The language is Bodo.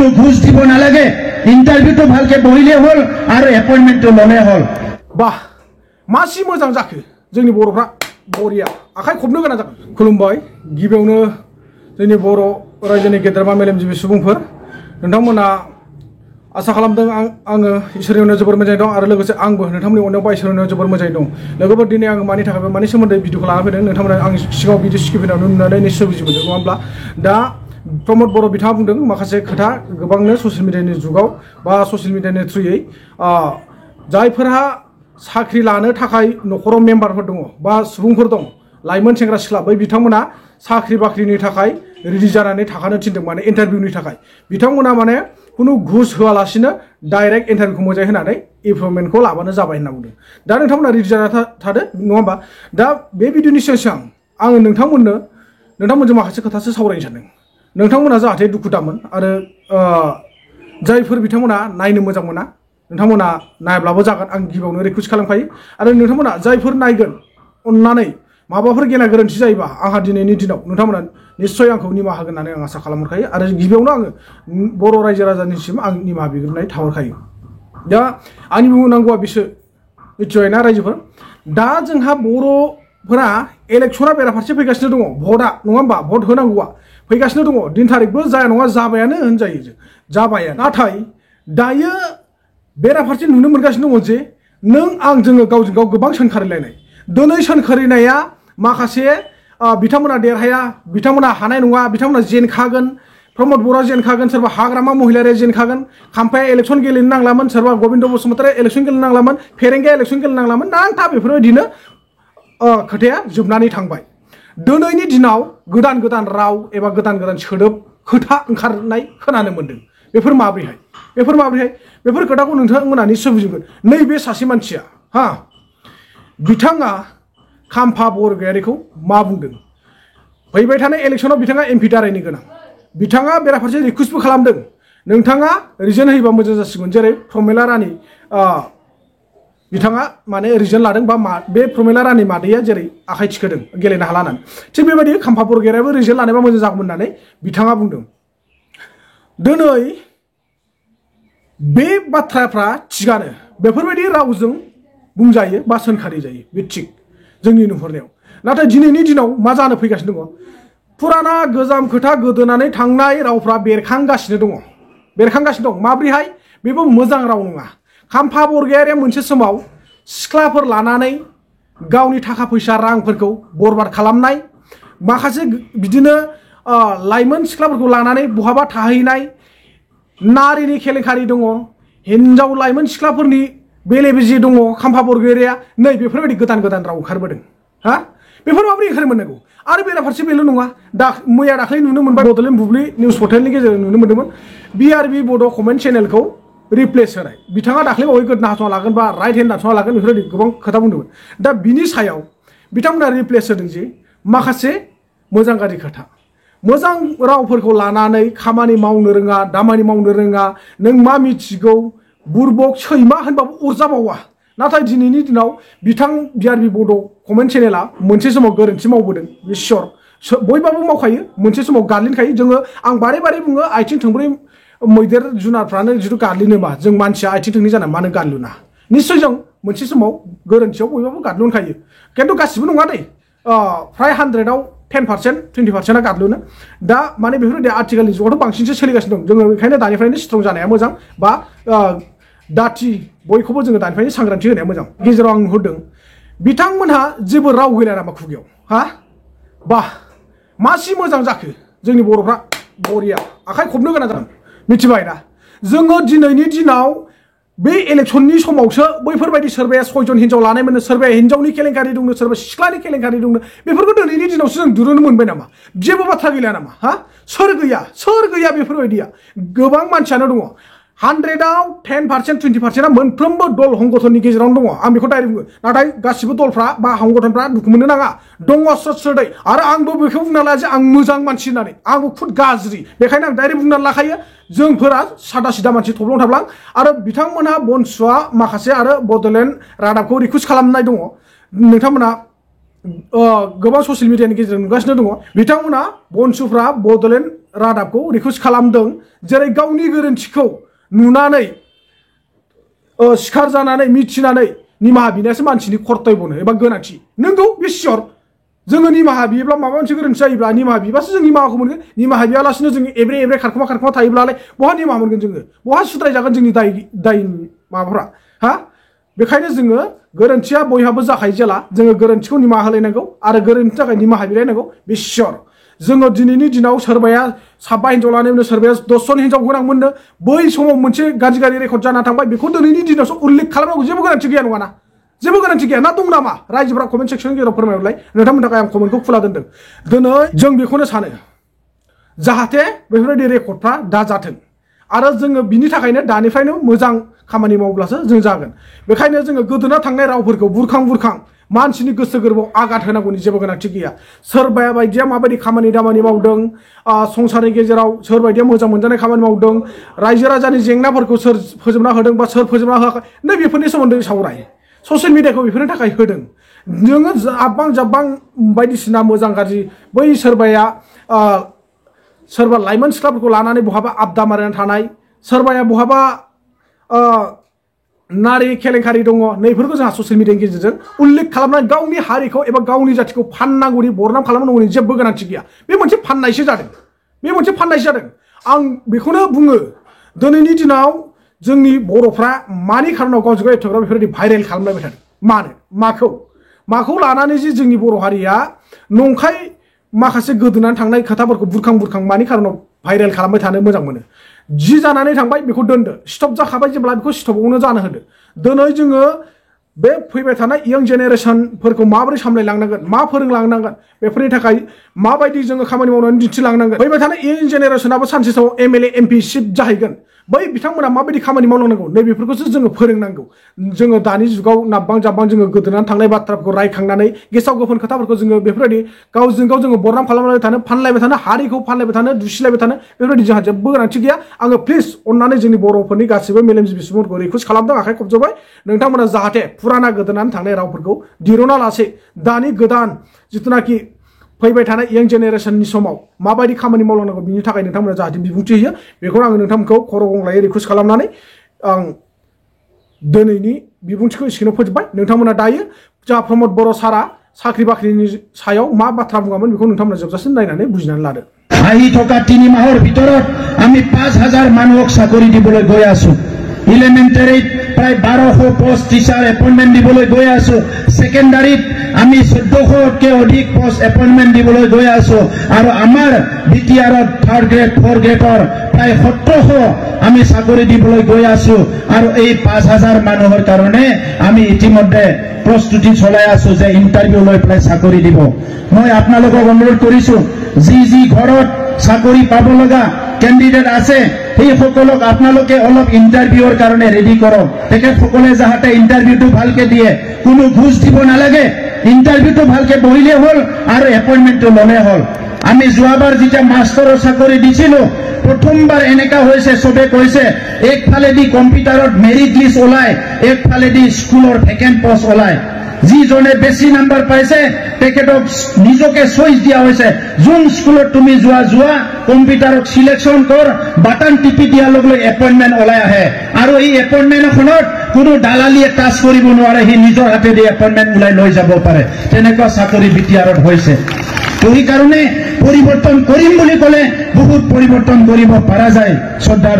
কোনো ঘুষ দিব নালাগে ইন্টারভিউটো ভালকে বহিলে হল আৰু এপয়েন্টমেন্টটো ললে হল বাহ मासि मोजां जाखो जोंनि बर'फ्रा बरिया आखाइ खबनो गोनां जागोन खुलुमबाय गिबियावनो जोंनि बर' रायजोनि गेदेरमा मेलेमजिबि सुबुंफोर नोंथांमोना आसा खालामदों आङो इसोरनि अननायाव जोबोर मोजाङै दं आरो लोगोसे आंबो नोंथांमोननि अननायाव बा इसोरनि अननायाव जोबोर मोजाङै दं लोगोफोर दिनै आङो मानि थाखाय मानि सोमोन्दै भिडिअखौ लाना फैदों नोंथांमोना आं सिगाङाव भिडिअ स्क्रिप्टआव नुनानै निश्चय बुजि मोनदों नङा होमब्ला दा प्रमद बर' बिथाङा बुंदों माखासे खोथा गोबांनो ससियेल मिडियानि जुगाव बा ससियेल मिडियानि थ्रुयै जायफोरहा साख्रि लानो थाखाय न'खराव मेम्बारफोर दङ बा सुबुंफोर दं लाइमोन सेंग्रा सिख्ला बै बिथांमोना साख्रि बाख्रिनि थाखाय रेडि जानानै थाखानो थिनदों माने इन्टारभिउनि थाखाय बिथांमोना माने खुनु घुस होआलासिनो डाइरेक्ट इन्टारभिउखौ मोजाङै होनानै एपइन्टमेन्टखौ लाबानो जाबाय होनना बुंदों दा नोंथांमोना रेडि जाना थादो नङा होमबा दा बे भिडिअनि सिगां आङो नोंथांमोनजों माखासे खोथासो सावरायनो सानदों नोंथांमोना जाहाथे दुखु दामोन आरो जायफोर बिथांमोना नायनो मोजां मोना नोंथांमोना नायब्लाबो जागोन आं गिबियावनो रिकुवेस्ट खालामखायो आरो नोंथांमोना जायफोर नायगोन अननानै माबाफोर गेना गोरोन्थि जायोबा आंहा दिनैनि दिनाव नोंथांमोना निश्चय आंखौ निमाहा होगोन होननानै आं आसा खालामहरखायो आरो गिबियावनो आङो बर' रायजो राजानिसिम आं निमाहा बिग्रोनाय थाहरखायो दा आंनि बुंनांगौआ बिसो निश्चय ना रायजोफोर दा जोंहा बर'फोरा इलेक्सना बेराफारसे फैगासिनो दङ भटआ नङा होमबा भट होनांगौआ फैगासिनो दङ दिन थारिखबो जाया नङा जाबायानो होनजायो जाबाया नाथाय दायो बेराफारसे नुनो मोनगासिनो दङ जे नों आं जोङो गावजों गाव गोबां सोंखारिलायनाय दिनै सोंखारिनाया माखासे बिथांमोना देरहाया बिथांमोना हानाय नङा बिथांमोना जेनखागोन प्रमद बर'आ जेनखागोन सोरबा हाग्रामा महिलारिया जेनखागोन खाम्फाया इलेक्सन गेलेनो नांलामोन सोरबा गबिन्द बसुमतारिया इलेक्सन गेलेनो नांलामोन फेरेंगाया इलेक्सन गेलेनो नांलामोन नांथा बेफोरबायदिनो खोथाया जोबनानै थांबाय दिनैनि दिनाव गोदान गोदान राव एबा गोदान गोदान सोदोब खोथा ओंखारनाय खोनानो मोन्दों बेफोर माब्रैहाय बेफोर खोथाखौ नोंथांमोना निश्चय बुजिगोन नैबे सासे मानसिया बिथाङा खाम्फा बरगयारिखौ मा बुंदों फैबाय थानाय इलेक्सनाव बिथाङा एमपि दारायनो गोनां बिथाङा बेराफारसे रिकुवेस्टबो खालामदों नोंथाङा रिजन होयोबा मोजां जासिगोन जेरै प्रमेला रानि बिथाङा माने रिजन लादों बा बे प्रमेला रानि मादैया जेरै आखाइ थिखोदों गेलेनो हाला होननानै थिग बेबायदि खाम्फा बरगयारियाबो रिजन लानायबा मोजां जागौमोन होननानै बिथाङा बुंदों दिनै बे बाथ्राफ्रा थिगानो बेफोरबायदि रावजों बुंजायो बा सोंखारि जायो बे थिग जोंनि नुहुरनायाव नाथाय दिनैनि दिनाव मा जानो फैगासिनो दङ फुराना गोजाम खोथा गोदोनानै थांनाय रावफ्रा बेरखांगासिनो दं माब्रैहाय बेबो मोजां राव नङा खाम्फा बरगयारिया मोनसे समाव सिख्लाफोर लानानै गावनि थाखा फैसा रांफोरखौ बरबाद खालामनाय माखासे बिदिनो लाइमोन सिख्लाफोरखौ लानानै बहाबा थाहैनाय नारिनि केलेंकारि दङ हिनजाव लाइमोन सिख्लाफोरनि बेले बेजे दङ खाम्फा बरगयारिया नै बेफोरबायदि गोदान गोदान राव ओंखारबोदों बेफोर माबोरै ओंखार मोननांगौ आरो बेराफारसे बेल' नङा मैया दाखालि नुनो मोनबाय बड'लेण्ड बुब्लि निउस पर्टेलनि गेजेरजों नुनो मोन्दोंमोन BRB बड' कमेन्ट चेनेलखौ रिप्लेस होनाय बिथाङा दाखालि बावै गोदना हास'ना लागोन बा राइट हेन्ड दानस'ना लागोन बेफोरबायदि गोबां खोथा बुंदोंमोन दा बिनि सायाव बिथांमोना रिप्लेस होदों जे माखासे मोजां गाज्रि खोथा मोजां रावफोरखौ लानानै खामानि मावनो रोङा दामानि मावनो रोङा नों मा मिथिगौ बुरबक सैमा होनबाबो अरजाबावा नाथाय दिनैनि दिनाव बिथां BRB बड' कमेन्ट चेनेला मोनसे समाव गोरोन्थि मावबोदों बे सियर बयबाबो मावखायो मोनसे समाव गादलिनखायो जोङो आं बारे बारे बुङो आथिं थोंब्रै मैदेर जुनारफ्रानो जिथु गादलिनोबा जों मानसिया आथिं थोंनै जाना मानो गादलुना निश्चय जों मोनसे समाव गोरोन्थियाव बयबाबो गादलुनखायो खिन्थु गासिबो नङा दै फ्राय 100आव 10% 20%आ गादलुनो दा माने बेफोरबायदि आथिखालनि जुगावथ' बांसिनसो सोलिगासिनो दं जोङो बेखायनो दानिफ्रायनो स्ट्रं जानाया मोजां बा दाथि बयखौबो जोङो दानिफ्रायनो सांग्रांथि होनाया मोजां गेजेराव आं नुहुरदों बिथांमोनहा जेबो राव गैला नामा खुगायाव बाह मासि मोजां जाखो जोंनि बर'फ्रा बरिया आखाइ खबनो गोनां जागोन मिथिबाय ना जोङो दिनैनि दिनाव बे इलेक्सननि समावसो बैफोरबायदि सोरबाया 6 जन हिनजाव लानाय मोनो सोरबाया हिनजावनि केलेंकारि दंनो सोरबा सिख्लानि केलेंकारि दंनो बेफोरखौ दिनैनि दिनावसो जों दुरुनो मोनबाय नामा जेबो बाथ्रा गैला नामा सोर गैया बेफोरबायदिया गोबां मानसियानो दङ 100आव 10% 20%आ मोनफ्रोमबो दल हंगथननि गेजेरावनो दङ आं बेखौ डाइरेक्ट बुङो नाथाय गासिबो दलफ्रा बा हंगथनफ्रा दुखु मोननो नाङा दङ स्रोदै आरो आंबो बेखौ बुंना लाया जे आं मोजां मानसि होननानै आंबो खुद गाज्रि बेखायनो आं डाइरेक्ट बुंनानै लाखायो जोंफोरा सादा सिदा मानसि थब्लं थाब्लां आरो बिथांमोनहा बनसुआ माखासे आरो बड'लेण्ड रादाबखौ रिकुवेस्ट खालामनाय दङ नोंथांमोना गोबां ससियेल मिडियानि गेजेरजों नुगासिनो दङ बिथांमोना बनसुफ्रा बड'लेण्ड रादाबखौ रिकुवेस्ट खालामदों जेरै गावनि गोरोन्थिखौ नुनानै सिखार जानानै मिथिनानै निमाहा बिनायासो मानसिनि कर्तब्यनो एबा गोनांथि नंगौ बे सियर जोङो निमाहा बियोब्ला माबा मोनसे गोरोन्थि जायोब्ला निमाहा बिबासो जों निमाहाखौ मोनगोन निमाहा बियालासिनो जों एब्रे एब्रे खारखोमा थायोब्लालाय बहा निमाहा मोनगोन जोङो बहा सुद्रायजागोन जोंनि दाय माबाफ्रा हा बेखायनो जोङो गोरोन्थिया बयहाबो जाखायो जेला जोङो गोरोन्थिखौ निमाहा होलायनांगौ आरो गोरोन्थिनि थाखाय निमाहा बिलायनांगौ बे सियर जोङो दिनैनि दिनाव सोरबाया साबा हिन्जाव लानानै सोरबाया 10 जन हिन्जाव गोनां मोननो बै समाव मोनसे गाज्रि रेकर्ड जाना थांबाय बेखौ दिनैनि दिनावसो उल्लेख खालामनांगौ जेबो गोनांथि गैया नङाना जेबो गोनांथि गैया ना दं नामा रायजोफोरा कमेन्ट सेक्सननि गेजेराव फोरमायहरलाय नोंथांमोननि थाखाय आं कमेन्टखौ खुला दोनदों दिनै जों बेखौनो सानो जाहाथे बेफोरबायदि रेकर्डफ्रा दाजाथों आरो जोङो बिनि थाखायनो दानिफ्रायनो मोजां खामानि मावब्लासो जों जागोन बेखायनो जोङो गोदोना थांनाय रावफोरखौ बुरखां मानसिनि गोसो गोरबोआव आघात होनांगौनि जेबो गोनांथि गैया सोरबाया बायदिया माबायदि खामानि दामानि मावदों संसारनि गेजेराव सोरबायदिया मोजां मोनजानाय खामानि मावदों रायजो राजानि जेंनाफोरखौ सोर फोजोबना होदों बा सोर फोजोबना होआखै नै बेफोरनि सोमोन्दै सावराय ससियेल मिडियाखौ बेफोरनि थाखाय होदों नोङो आब्बां जाब्बां बायदिसिना मोजां गाज्रि बै सोरबा लाइमोन सिख्लाफोरखौ लानानै बहाबा आबदा मारिनानै थानाय सोरबाया बहाबा नारि केलेंकारि दङ नैफोरखौ जोंहा ससियेल मिडियानि गेजेरजों उल्लेख खालामनानै गावनि हारिखौ एबा गावनि जातिखौ फाननांगौनि बरनाम खालामनांगौनि जेबो गोनांथि गैया बे मोनसे फाननायसो जादों आं बेखौनो बुङो दिनैनि दिनाव जोंनि बर'फ्रा मानि खारनाव गावजों गाव एथ'ग्राफ बेफोरबायदि भाइरेल खालामलायबाय थादों माखौ लानानै जे जोंनि बर' हारिया नंखाय माखासे गोदोनानै थांनाय खोथाफोरखौ बुरखां मानि खारनाव भाइरेल खालामबाय थानो मोजां मोनो जि जानानै थांबाय बेखौ दोनदो स्टप जाखाबाय जेब्ला बेखौ स्टपआवनो जानो होदो दिनै जोङो बे फैबाय थानाय इयं जेनेरेसनफोरखौ माबोरै सामलायलांनांगोन मा फोरोंलांनांगोन बेफोरनि थाखाय माबायदि जोङो खामानि मावनानै दिन्थिलांनांगोन फैबाय थानाय इयं जेनेरेसनाबो सानसे समाव MLA MP सिट जाहैगोन बै बिथांमोना माबायदि खामानि मावलांनांगौ नै बेफोरखौसो जोङो फोरोंनांगौ जोङो दानि जुगाव नाबबां जाब्बां जोङो गोदोनानै थांनाय बाथ्राफोरखौ रायखांनानै गेसाव गोफोन खोथाफोरखौ जोङो बेफोरबायदि गावजों गाव जोङो बरनाम खालामलायबाय थानो फानलायबाय थानो हारिखौ फानलायबाय थानो दुसिलायबाय थानो बेफोरबायदि जोंहा जेबो गोनांथि गैया आङो प्लिज अननानै जोंनि बर'फोरनि गासैबो मेलेमजिबि सुबुंफोरखौ रिकुवेस्ट खालामदों आखाइ खबजोबबाय नोंथांमोना जाहाथे फुराना गोदोनानै थांनाय रावफोरखौ दिरुना लासे दानि गोदान जिथुनाखि फैबाय थानाय इयं जेनेरेसननि समाव माबायदि खामानि मावलांनांगौ बिनि थाखाय नोंथांमोना जाहाथे बिबुंथि होयो बेखौ आङो नोंथांमोनखौ खर' गंग्लायै रिकुवेस्ट खालामनानै आं दिनैनि बिबुंथिखौ एसेखौनो फोजोबबाय नोंथांमोना दायो जा प्रमद बर' सारा साख्रि बाख्रिनि सायाव मा बाथ्रा बुङामोन बेखौ नोंथांमोना जोबजासिम नायनानै बुजिनानै लादो আহি থকা 3 মাহৰ ভিতৰত আমি 5000 মানুহক চাকৰি দিবলৈ গৈ আছো ইলেমেন্টাৰীত প্ৰায় 1200 পোষ্ট টিচাৰ এপইন্টমেন্ট দিবলৈ গৈ আছো সেকেন্ডাৰীত আমি 1400কে অধিক পোষ্ট এপইন্টমেন্ট দিবলৈ গৈ আছো আৰু আমাৰ বিটিআৰত 3rd গ্ৰেড 4th গ্ৰেডৰ প্ৰায় 1700 আমি চাকৰি দিবলৈ গৈ আছো আৰু এই 5000 মানুহৰ কাৰণে আমি ইতিমধ্যে প্ৰস্তুতি চলাই আছো যে ইন্টাৰভিউ লৈ প্ৰায় চাকৰি দিব মই আপোনালোকক অনুৰোধ কৰিছো যি ঘৰত চাকৰি পাব লগা কেণ্ডিডেট আছে সেই সকলক আপোনালোকে অলপ ইন্টাৰভিউৰ কাৰণে ৰেডি কৰক তেখেতসকলে যাহাতে ইন্টাৰভিউটো ভালকে দিয়ে কোনো ঘুষ দিব নালাগে ইন্টাৰভিউটো ভালকে বহিলে হ'ল আৰু এপইন্টমেন্টটো ললে হ'ল আমি যোৱাবাৰ যেতিয়া মাষ্টৰৰ চাকৰি দিছিলো প্ৰথমবাৰ এনেকা হৈছে সবে কৈছে একফালেদি কম্পিউটাৰত মেৰিট লিষ্ট ওলাই একফালেদি স্কুলৰ ভেকেন্ট পোষ্ট ওলাই যিজনে বেছি নাম্বাৰ পাইছে তেখেতক নিজকে চইচ দিয়া হৈছে যোন স্কুলত তুমি যোৱা কম্পিউটাৰত সিলেকশন কৰ বাটন টিপি দিয়াৰ লগে লগে এপইন্টমেন্ট ওলাই আহে আৰু এই এপইন্টমেন্টখনত কোনো দালালিয়ে টাচ কৰিব নোৱাৰে হি নিজৰ হাতেদি এপইন্টমেন্ট ওলাই লৈ যাব পাৰে তেনেকুৱা চাকৰি বিটিআৰত হৈছে এই কাৰণে পৰিৱৰ্তন কৰিম বুলি ক'লে বহুত পৰিৱৰ্তন কৰিব পৰা যায় শ্ৰদ্ধা